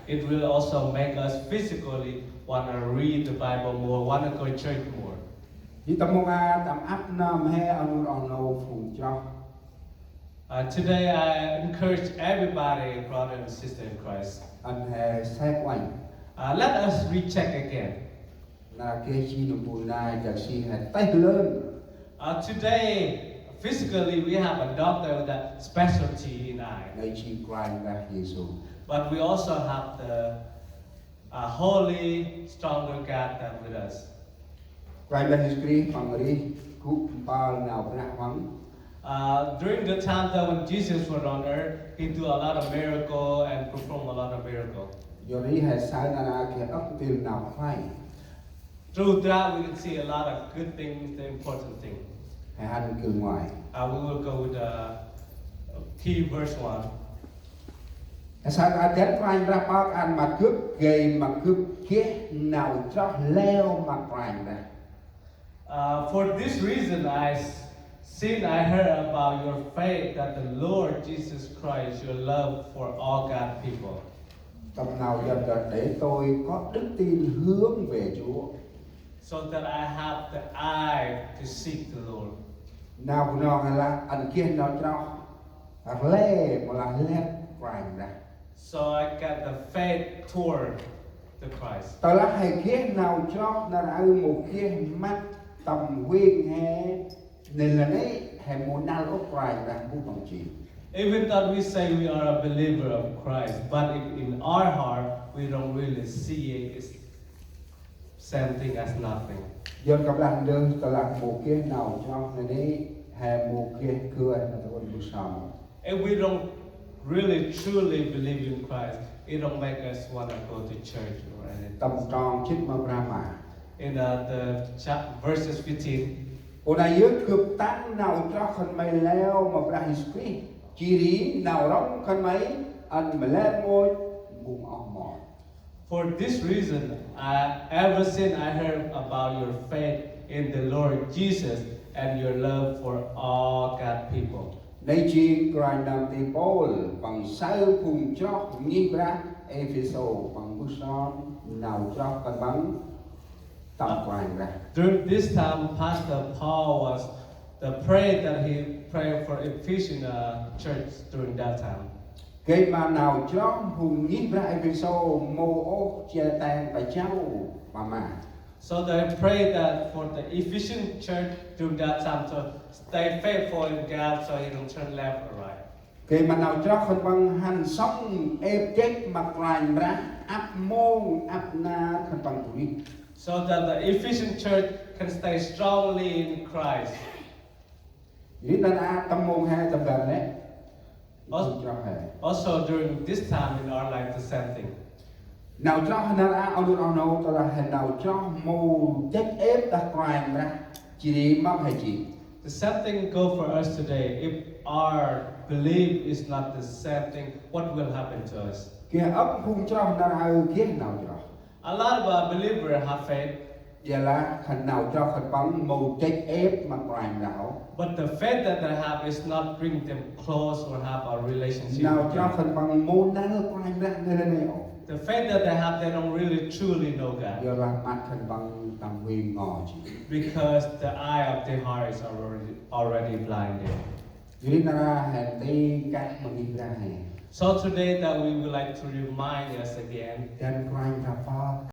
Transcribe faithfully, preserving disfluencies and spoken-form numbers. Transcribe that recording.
It will also make us physically want to read the Bible more, want to go church more. Jêh tâm mông a tâm ăp nơm he ăn ur oh nô phung chroh. Uh, today, I encourage everybody, brother and sister in Christ. Ăn he sek uănh. Uh, let us recheck again. Na geh ji nơm bu nai dak si he têh lơn. Uh, today, physically, we have a doctor with a specialty in eye. Nây ji Kôranh Brah Yêsu. But we also have the uh, holy, stronger God that with us. Kôranh Brah Yêsu Krist păng rêh gŭ mpơl nau brah păng. Uh, during the time that when Jesus was on earth, he do a lot of miracle and perform a lot of miracle. Yor ri he saơ nar aơ geh âk ntil nau khlay. Through that, we can see a lot of good things, the important thing. He hăn kơ ngoai. Uh, we will go with the key verse one. He saơ nar aơ dăn Kôranh Brah pơk ăn ma gâp gay ma gâp geh nau chroh leo ma Kôranh Brah. Uh, for this reason, I s- seen, I heard about your faith, that the Lord Jesus Christ, your love for all God people. Tâm nau yơh, để tôi có đức tin hướng về Chúa. So that I have the eye to seek the Lord. Nau bu nong lah ăn geh nau chroh rle mâu lah lĕ Kôranh Brah. So I got the faith toward the Christ. Tơlah he geh nau chroh nar aơ mâu geh măt tâm huêng he, nê lah nê he mâu năl ôh Kôranh Brah bu păng jêng. Even though we say we are a believer of Christ, but if in our heart we don't really see it, it's same thing as nothing. Yor kơp lah ndơ tơlah mâu geh nau chroh nê nê he mâu geh gơnh nau tơl bu sơm. If we don't really truly believe in Christ, it don't make us want to go to church or anything. Tâm trong jê̆t ma Brah ma. In uh, the cha- verses fifteen. Ơ nây yơh gâp tăng nau chroh khân may leo ma Brah Yêsu Krist. Jêh ri nau rŏng khân may ăn ma lĕ rngôch phung oh mon. For this reason, I, ever since I heard about your faith in the Lord Jesus and your love for all God people. Nây jêng kôranh nơm nti Pôl păng saơ phung chroh ngih Brah Êphêsô păng mbơh sơm nau chroh khân păng tâm Kôranh Brah. During this time, Pastor Paul was the prayer that he prayed for Ephesian uh, church during that time. Gay ma nau chroh phung ngih Brah Êphêsô mâu ôh chia tay pa jao pa ma. So they prayed that for the Ephesian church during that time to stay faithful in God so he don't turn left or right. Gay ma nau chroh khân păng hăn sŏng êp jêh ma Kôranh Brah ăp mông ăp nar khân păng bri. So that the Ephesian church can stay strongly in Christ. Ri nar aơ tâm mông he tâm ban nê. Ơ- Tâm chroh he. Also during this time in our life, the same thing. Nau chroh nar aơ oh nô, oh nô, tơlah he nau chroh mâu jêh êp đah Kôranh Brah, jêh ri mâm he jêng. The same thing go for us today. If our belief is not the same thing, what will happen to us? Geh âk phung chroh nar aơ geh nau chroh. A lot of uh, believers have faith. Ƀiălah khân nau chroh khân păng mâu jêh êp ma Kôranh Brah ôh. But the faith that they have is not bring them close or have a relationship with God. Nau chroh khân păng mâu năl Kôranh Brah nê lah nê ôh. The faith that they have, they don't really truly know God. Ƀiălah măt khân păng tâm huêng ngo jêh. Because the eye of their heart is already, already blinded. Yor ri nar aơ he nti kah ma ngih Brah he. So today that we would like to remind us again. Dăn Kôranh